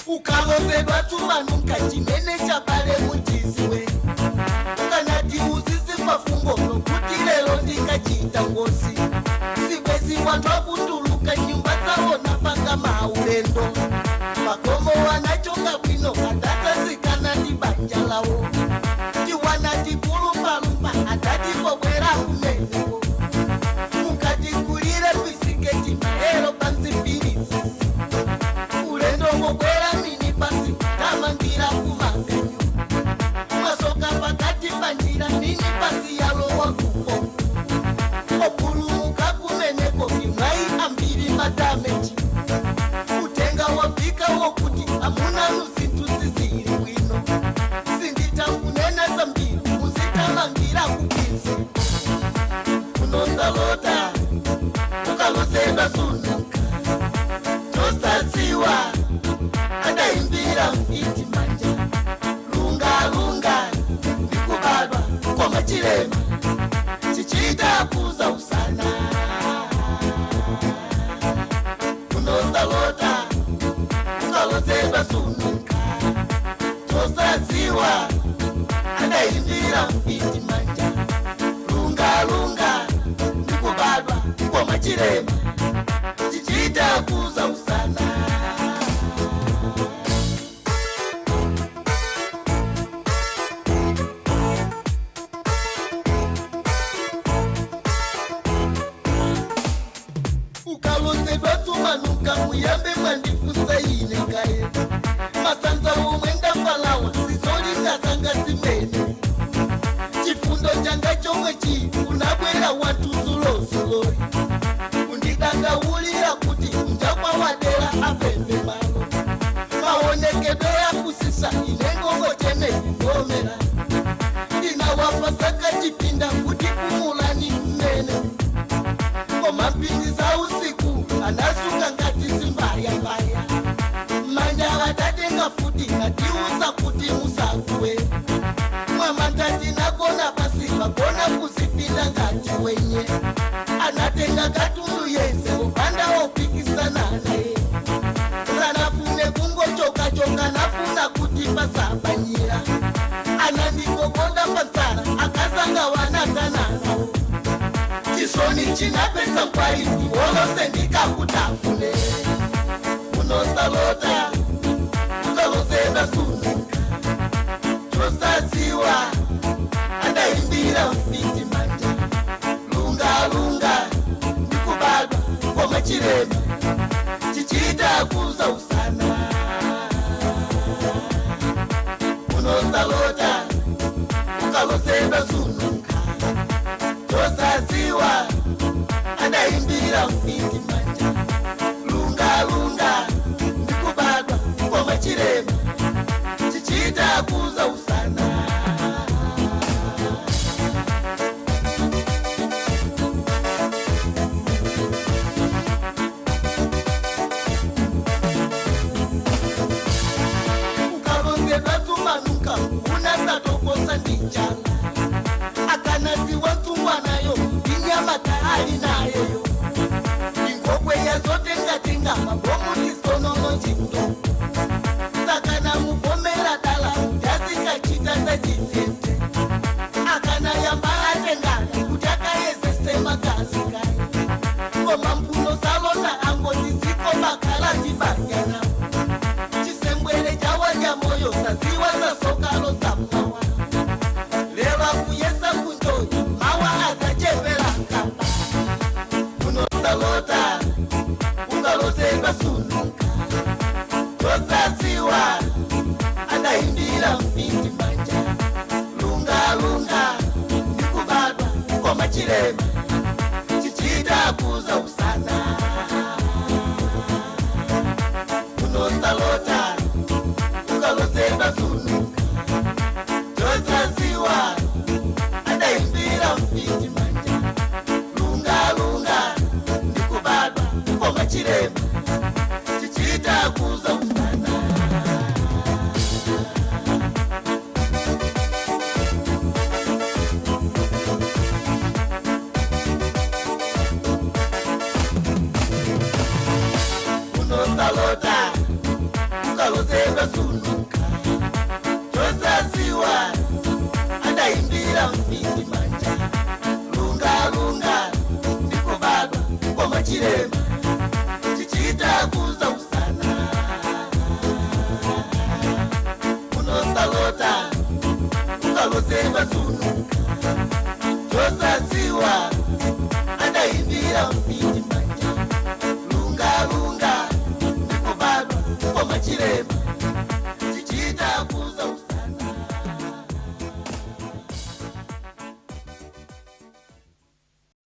Ukalozedwa tumanuka chimene chabale muchiziwe. Ukanati uzizi mafungo nokuti lero ndikachita ngozi. Sibwezi wanthu akutuluka nyumba zawo napanga maulendo. Makomo wanachoka bwino adatsasikana ndi banja lawo. Tiwana tikulumbalumba adatipobwera kumeneko. Mukatikulire bisiketi maero panzipirisi. Ulendo wokwera mini pasi tamangira kumapenyu. Mwasoka pakati panjira mini pasi yalowa kuko. Opulumuka kumeneko imwai ambiri madameji. Utenga wafika wokuti amuna nuzinthu zizili bwino. Sindita kunena zambiri muzitamangira kupinzi. Unosalota ukaloseba sunuka. Tosaziwa adaimbira mfiti manja. Lunga lunga ndikubadwa koma chilema chichita kuza usana. Unosalota ukaloseba sunuka. Tosaziwa adaimbira mfiti manja. Lunga lunga ndikubadwa koma chilema chichita kuza usana. Ukalozedwa tumanuka muyambe mwandifusa ine kaye. Masanza omwe ndafalawa sizolinga zanga zimene. Chifundo changa chomwe chi unabwera wanthu zulozuloli. Undidandaulira kuti kunja kwa wadera apembe malo. Maonekedwe yakusisa ine ngongo chene kuvomera. Ndinawapasaka chipinda kuti kumulani mmene. Koma mphindi za usiku anasuka ngati zimbayambaya. Manja vatatenga futi ngatiuza kuti musakuwe. Mwamandati nakona pasi pakona kuzipinda ngati wenye. Anatenga katundu yese opanda opikisana naye. Sanafune kungochoka-choka nafuna kuti pasabanyira. Anandikokonda pansana akasanga wanatananawo. Chisoni chinapesa nkwai wolose ndikakutafune. Unosalota ukaloseba sunuka. Tosaziwa adaimbira mfiti manja. Lunga lunga ndikubadwa koma chilema chichita kuza usana. Unosalota ukaloseba sunuka. Tosaziwa adaimbira mfiti manja. Lunga lunga ndikubadwa koma chilema chichita kuza usana. Ukalozedwa tumanuka unasatokosa ndichala. Akanasiwa mtsungwanayo inyama taali nayeyo. Ingokwe yazotengatenga mabomu tisonono chindo. Sakana muvomera dala yasikachita sachifete. Akana yamba atengana kuti akayezese makazi kaye. Koma mpuno salonda angoti ziko makala tibanyana. Chisembwere chawadya moyo saziwa sasokalo samawa. Lero akuyesa kunjoyi mawa azachepera kamba. Unosalota ukaloseba sunuka. Tosaziwa adaimbira mfiti manja. Lunga lunga ndikubadwa koma chilema chichita kuza usana. Unosalota ukaloseba sunuka. Tosaziwa adaimbira mfiti manja. Lunga lunga ndikubadwa koma chilema chichita kuza usana. Unosalota ukalose Adaimbira mfiti manja. Lunga lunga ndikubadwa koma chilema chichita kuza usana. Unosalota ukaloseva sunuka. Josasiwa adaimbira mfiti.